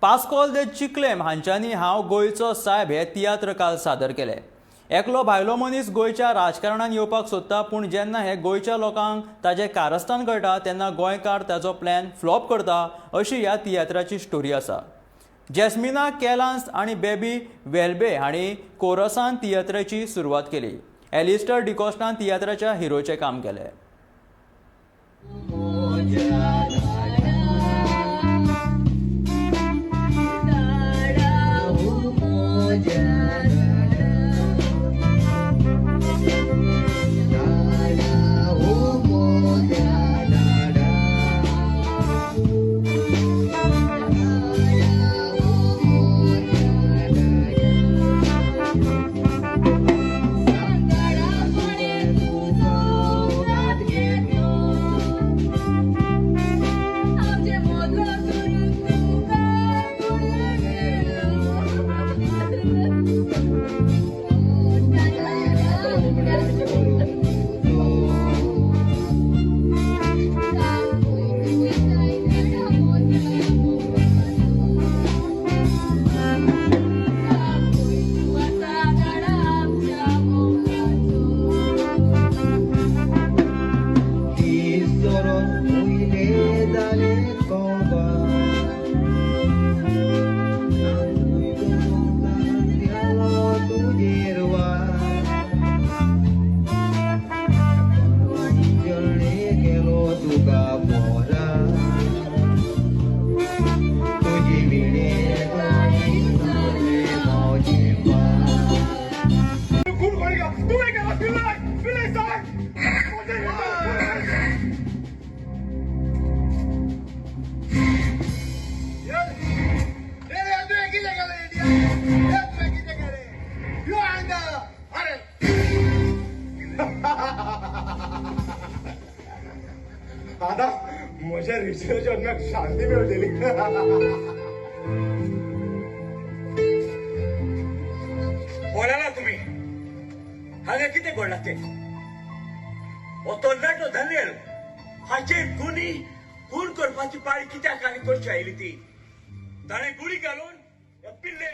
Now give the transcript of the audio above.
Pascal दे चिक्लेम हांच्यांनी हांव गोंयचो सायब हे तियात्र काल सादर केले. एकलो भायलो मनीस गोंयच्या राजकारणान येवपाक सोदता, पूण जेन्ना हे गोंयच्या लोकांक ताजें कारस्थान कळटा तेन्ना गोंयकार ताचो प्लॅन फ्लॉप करता अशी ह्या तियात्राची स्टोरी आसा. जॅस्मिना केलान्स आनी बेबी वेल्बे हांणी कोरसान तियात्राची सुरवात केली. एलिस्टर डिकॉस्टान तियात्राच्या हिरोचें काम केलें. आता म्हज्या रिसर्च जन्माक शांती मेळटली. बोला ना तुम्ही, हांगा कितें घडलां तें? हो तरणाटो दानियल हाचेर गुनी खून करपाची पाळी कित्याक आनी कशी आयली ती? ताणें गुळी घालून पिल्ले